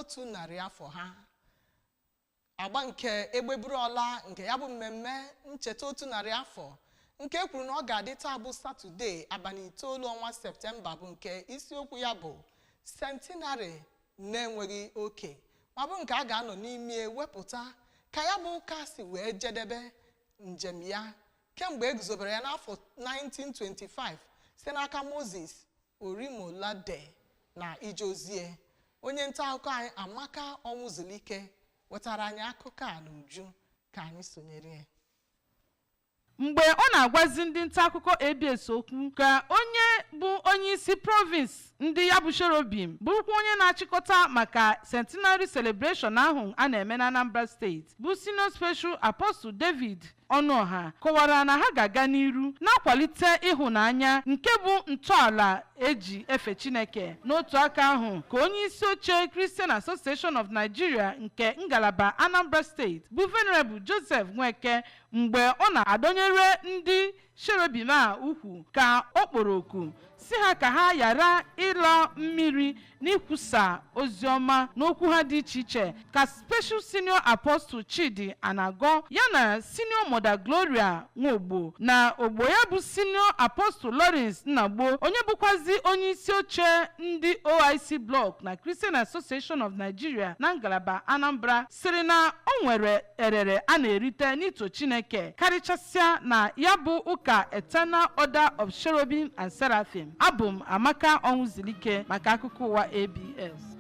100 afọ ha. Agba nke egbeburuọla nke ya bụ mmemme ncheta 100 afọ nke e kwuru na ọ ga-adị taa bụ Satọde, abalị 9 ọnwa Septemba, bụ nke isiokwu ya bụ Centenary na-enweghị oke, ma bụ nke a ga-anọ n'ime wepụta ka ya bụ ụka si wee jedebe njem ya kemgbe e guzobere ya n'afọ 1925 site n'aka Moses Orimolade na Ijozie. Onye nta akụkọ anyị Amaka Ọnwụzulike wetara anyị akụkọ a n'uju. Ka anyị sonyere ya. Mgbe ọ na-agwazi ndị nta akụkọ ABS okwu, ka onye bụ onyeisi province ndị ya bụ Cherubim, bụrụkwa onye na-achịkọta maka centenary celebration ahụ a na-eme na Anambra Steeti, bụ Senior Special Apostle David Ọnụọha, kọwara na ha ga-aga n'iru na-akwalite ịhụnanya nke bụ ntọala eji efe Chineke. N'otu aka ahụ ka onye isi oche Christian Association of Nigeria nke ngalaba Anambra Steeti, bụ Venerable Joseph Nweke, mgbe ọ na-adọnyere ndị Cherubim a ukwu, ka ọ kpọrọ oku si ha ka ha ghara ịlọ mmiri n'ikwusa ozi ọma n'okwu ha dị iche iche, ka Special Senior Apostle Chidi Anago ya na Senior Mother Gloria Nwogbo na ogbo ya bụ Senior Apostle Lawrence Nnagbo, onye bụkwazi onye isi oche ndị OIC Block na Christian Association of Nigeria na ngalaba Anambra, sịrị na o nwere erere a na-erite n'ito Chineke, karịchasịa na ya bụ ụka Eternal Order of Cherubim and Seraphim. Abụ m Amaka Ọnwụzilike maka akụkọ ụwa ABS.